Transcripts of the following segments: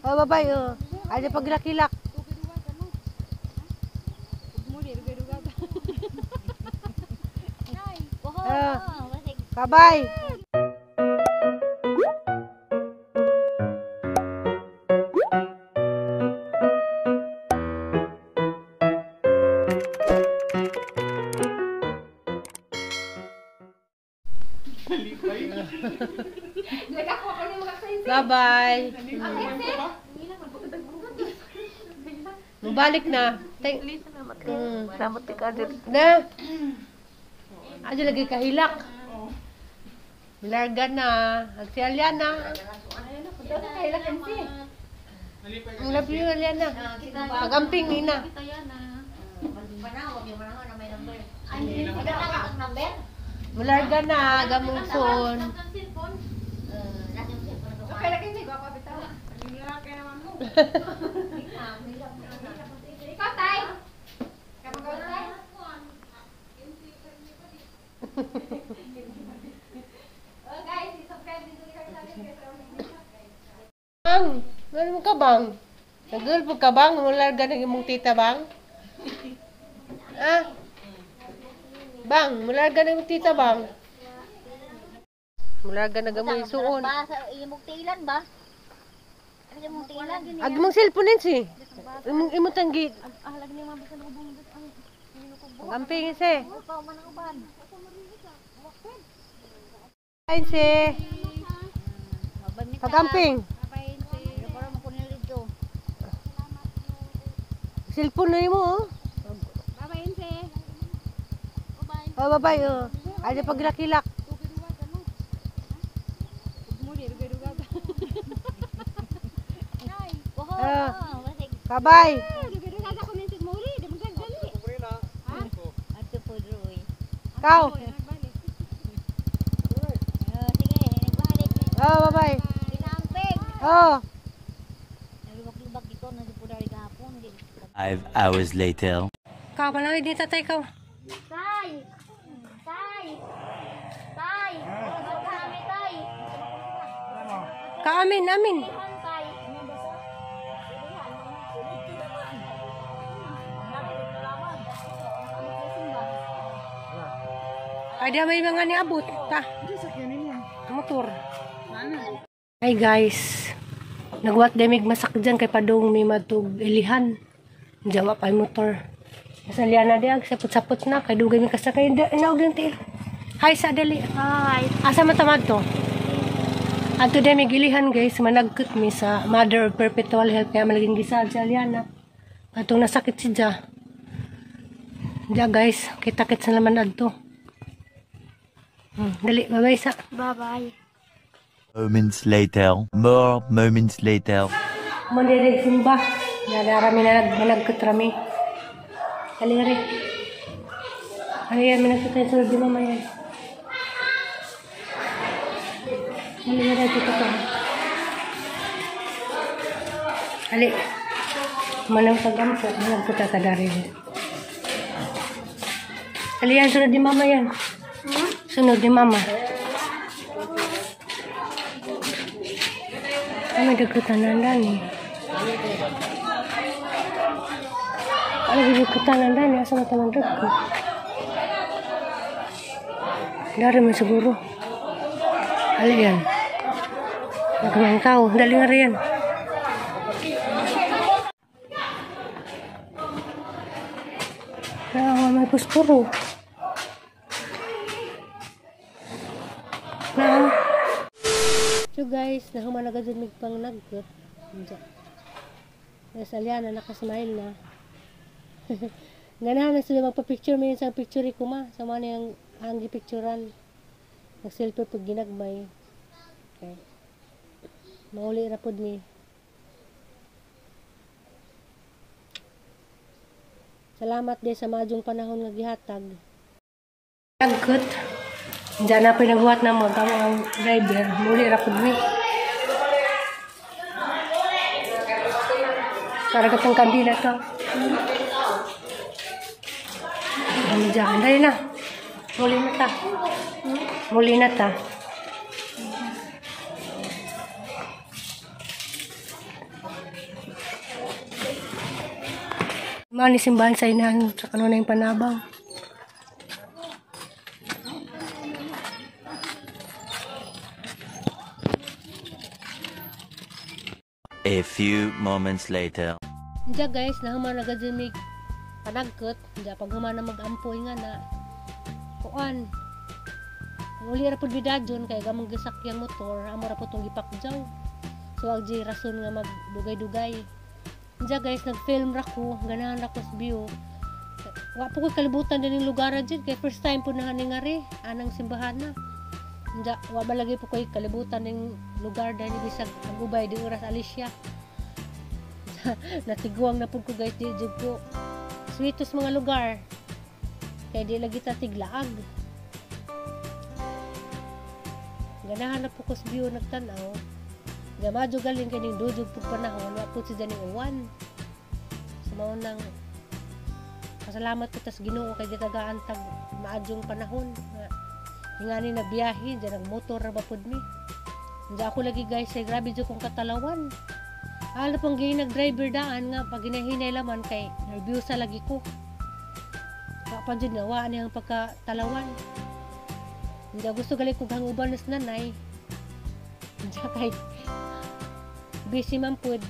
Oh, bye-bye oh. Ay paglakilak. Ah. Kabay. Bye-bye. Mubalik na. Thank. Salamat ka din. Na. Ajo lagi kahilak. Milarga na. Ag si Aliana. Ang love you, Aliana. Pagamping ni na. Mularga na, gamungson. Ikaw, tay. Kapag tay. Oh, guys, i-subscribe dito kay sa. Bang, ano mo ka bang? Nagulpo ka bang? Mularga na imong tita bang? Ah? Bang, mularga na imong tita bang? Mularga na gamoy suon. Ba sa imong tilan ba? Ano imong tilan? Ag mong cellphone si. Imong imong tanggi. Amping si. Pa man ang uban. Ay si. Pagamping. Para mo kunin dito. Cellphone na mo oh. Bye-bye, Inse. Oh, bye-bye oh. Ay paglakilak. Ah. Kabay. Ato po droy. Kaw. Sige, nagbalik. Oh, bye-bye. Pinamping. Oh. Nalubak-lubak dito na po dari gahapon. 5 hours later. Kaw, palawid ni tatay kaw. Tay! Tay! Tay! Kami, tay! Ka amin, amin. Tay! Ay, di may mga niabot. Ta. Motor. Hi guys. Nagwat demig masak dyan kay padung may matug ilihan. Jawa pa yung motor. Sa liana di ag sapot-sapot na kay dugay mi kasakay inaog lang tiil. Hi sa dali. Hi! Asa man tamad to? Adto demi gilihan guys, managkut mi sa Mother of Perpetual Help kaya malaging gisal si Aliana. Atong nasakit si Ja. Ja guys, kita-kits na naman adto. Dali, bye-bye sa. Bye-bye! Moments later. More moments later. Mandiri simba. Nadarami na managkut rami. Dali ri. Ayan, managkut tayo sa di mama yan. Dali na dito to. Ali. Manang tagampo, managkut ta dari. Ali yan, sunod ni mama yan. Sunod ni mama. Ay, may dagkutanan dani. Ay, may dagkutanan dani. Asa na tamang dagkut? Dari man siguro. Ali yan. Nagkamang tao. Dali nga riyan. Kaya may puspuro. Na. So guys, nahuman na gud mig pang nagkot. Sa Aliana nakasmile na. Ganahan na sila magpa-picture may sa picture ko ma. Sa mga niyang ang gipicturan. Nag-selfie pag ginagmay. Okay. Mauli ra pod mi. Salamat di sa madyong panahon nga gihatag. Nagkot. Diyan na pinaghuwat na mo ang driver. Muli ra pod mi. Karagat ang kandila to. Ano dyan? Dali na. Muli na ta. Muli na ta. Mani simbahan sa inahan sa kanunay panabang. A few moments later. Diya guys, nahuman na gadyo panagkot. Diya pag human na mag-ampoy nga na kuan. Uli ra pud bidadyon kay gamong gisakyang motor, amo ra pud tong gipakjaw. So ag di rason nga magdugay-dugay. Diya guys, nag-film ra ko, ganahan ra ko sa view. Wa po ko kalibutan din yung lugar jud kay first time po na hani ngari anang simbahan na. Diya wa ba lagi po koy kalibutan ning lugar dahil bisag ang ubay di oras Alicia. Natiguang na pud ko guys, di jud ko sweetos mga lugar kay di lagi ta tiglaag. Ganahan na po ko sa view nagtan-aw. Gamadyo galing kay ning dujog pud panahon, wa pud siya ning uwan. Sa mao nang pasalamat ko tas Ginoo kay gitagaan tag maadyong panahon nga ingani na biyahe, diyan nagmotor ra ba pud mi. Diyan ako lagi guys, ay grabe jud kong katalawan. Alo pang gihinag driver daan nga pag ginahinay laman kay nervyosa lagi ko. Wa pa jud nga wa niyang pagkatalawan. Diyan gusto gali kog hanguban nas nanay. Diyan kay busy man pud.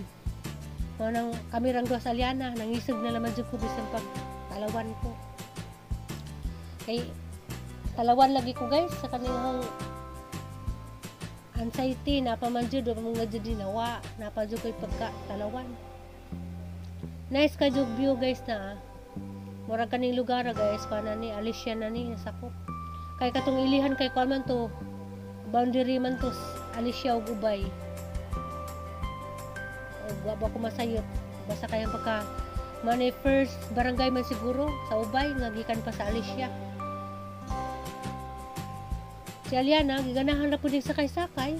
Mao nang kami rang duha sa Aliana, nangisog na laman jud ko bisan pag talawan ko. Kay talawan lagi ko guys sa kanihang anxiety na pa man jud, wa pa man jud dinawa, na pa jud koy pagka talawan. Nice ka jud view guys na. Murag kaning lugar guys, kana ni Alicia na ni sakop. Kay katong ilihan kay kuan man to, boundary man to Alicia ug Ubay. Ug wa ba ko masayop, basta kayang pagka manay first barangay man siguro sa Ubay nga gikan pa sa Alicia. Si Aliana, giganahan na po din sakay-sakay.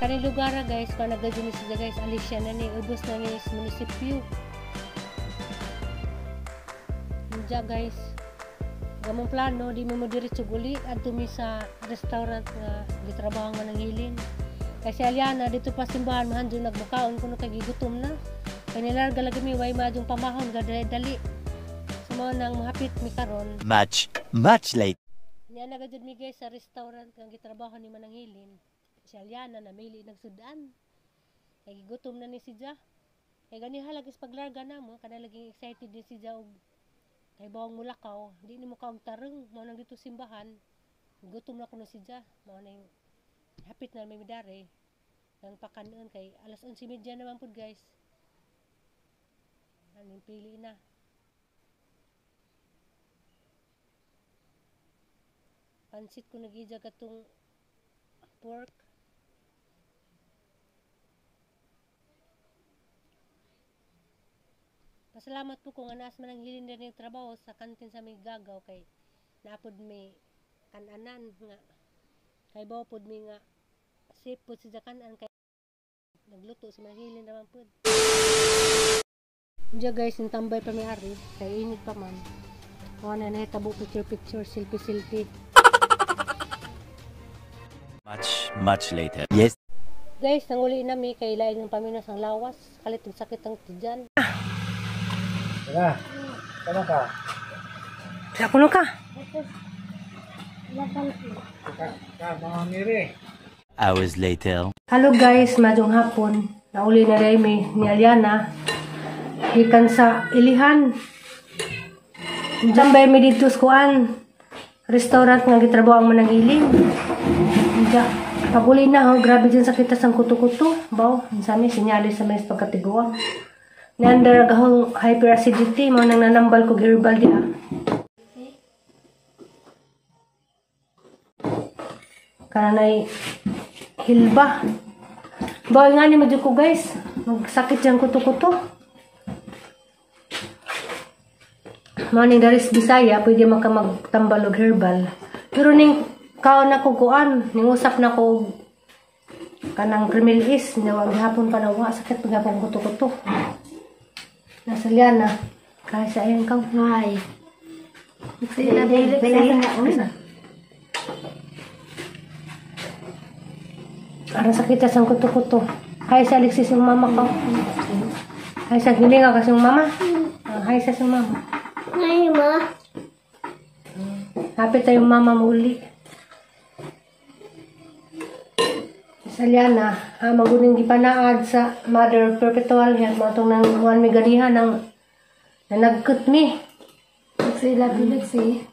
Kani lugar guys, pa nagadyo ni siya guys, Alicia na ni, ubos na ni sa munisipyo. Diya guys, gamong plano, di mo diretso guli, adto mi sa restaurant nga gitrabaho nga nanghilin. Kasi Aliana, dito pa simbahan, mahandyo nagmukaon, kuno kay gigutom na. Kay nilarga lagi mi, way madyong pamahon, gadali-dali. So mao nang mahapit mi karon. Much, much late. Niya nagadyo mi guys sa restaurant nga gitrabaho ni Mananghilin. Si Aliana namili nagsudan. Kay gigutom na ni si Ja. Kay ganiha lagi sa paglarga na mo, kana laging excited din si Ja og kay bawang mulakaw, di ni mo kaog tareng, mao nang dito simbahan. Gutom na kuno si Ja, mao nang hapit na may midare nang pakanon kay alas 11:30 naman pud guys. Aning pili na. Pansit ko nagija katong pork. Pasalamat po kung anaas man ang hilin din yung trabaho sa kantin sa may gagaw kay naapod may kananan nga Kay bawo pod mi nga safe pod si Jakan-an kay nagluto si mahilin naman pod. Diya guys, tambay pa mi ari kay init pa man. Wa na nahitabo picture picture, selfie selfie. Much, much later. Yes. Guys, nanguli na mi kay lain ng paminas ang lawas, kalit og sakit ang tiyan. Tara, tama ka. Sa kuno ka. Ka, ka, mga mire. Hours later. Hello guys, maayong hapon. Nauli na rin mi ni Aliana. Gikan sa Ilihan. Tambay mi dito sa kuan. Restaurant nga gitrabaho ang manang iling. Diya, pag-uli na ho, grabe dyan sakit ang kuto-kuto. Baw, sa mi, sinyalis sa may pagkatiguan. Niandar gahong hyperacidity, mao nang nanambal ko herbal diha. Kananay hilba. Baw nga ni medyo ko guys, magsakit dyan kuto-kuto. Mao ning daris Bisaya, pwede man ka magtambal og herbal. Pero ning kaon na ko kuan, ning usap na ko kanang Kremil is, nawag hapon pa na wa, sakit paghapon kuto-kuto. Nasa liana, kahit sa ayun kang. Hi. Arang sakit sa kuto-kuto. Hi sa Alexis yung mama ko. Hi sa hilinga kasi yung mama. Ah, hi sa yung mama. Hi, ma. Happy tayong mama mo uli. Sa Liana, ha, maguning gipanaad sa Mother Perpetual Health, mga itong nang buwan mi ganiha ng nanagkot mi. Sila, Lexi.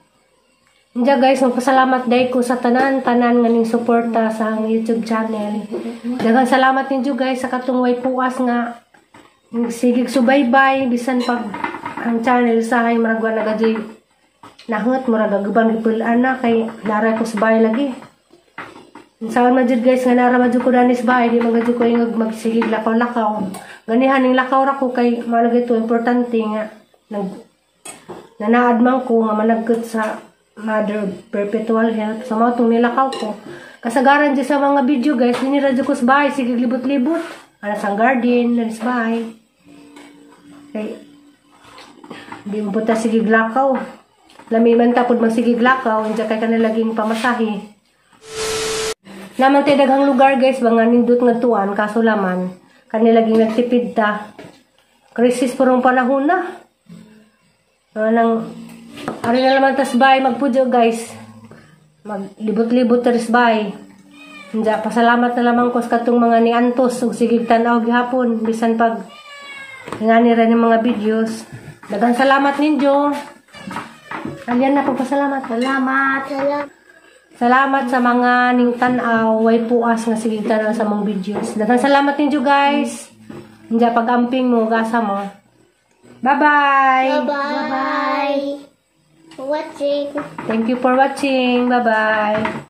Diya guys, magpasalamat day ko sa tanan-tanan nga ning suporta sa ang YouTube channel. Daghang salamat ninyo guys sa katong way puas nga sigig subaybay bisan pag ang channel sa hay murag wa nagajoy nahut murag gaguban gipul ana kay naray ko sa bahay lagi. Saan man jud guys nga nara man jud ko danis bahay di man jud ko ingog magsigig lakaw-lakaw. Ganihan ning lakaw ra ko kay malagay to importante nga nag nanaad man ko nga managkot sa Mother Perpetual Health. Sa mga itong nilakaw ko. Kasagaran dyan sa mga video guys, dinira dyan ko sa bahay, sige libot-libot. Anas ang garden, anas bahay. Kay, di mo punta sige lakaw. Lami man tapod magsigig lakaw, hindi kay kanila laging pamasahe. Naman tayo daghang lugar guys, mga nindot nga tuan, kaso laman, kanila laging nagtipid ta. Crisis purong panahon na. Anang, ari na naman tas bay magpudyo guys. Maglibot-libot teres bay. Hindi, pasalamat na lamang ko sa katong mga ni Antos ug sigig tan-aw gihapon bisan pag ngani ra ni mga videos. Daghang salamat ninyo. Alyan na pagpasalamat. Salamat. Salamat sa mga ning tan-aw way puas nga sigig tan-aw sa mong videos. Daghang salamat ninyo guys. Hindi pag-amping mo gasa mo. Bye-bye. Bye-bye. Watching. Thank you for watching. Bye-bye.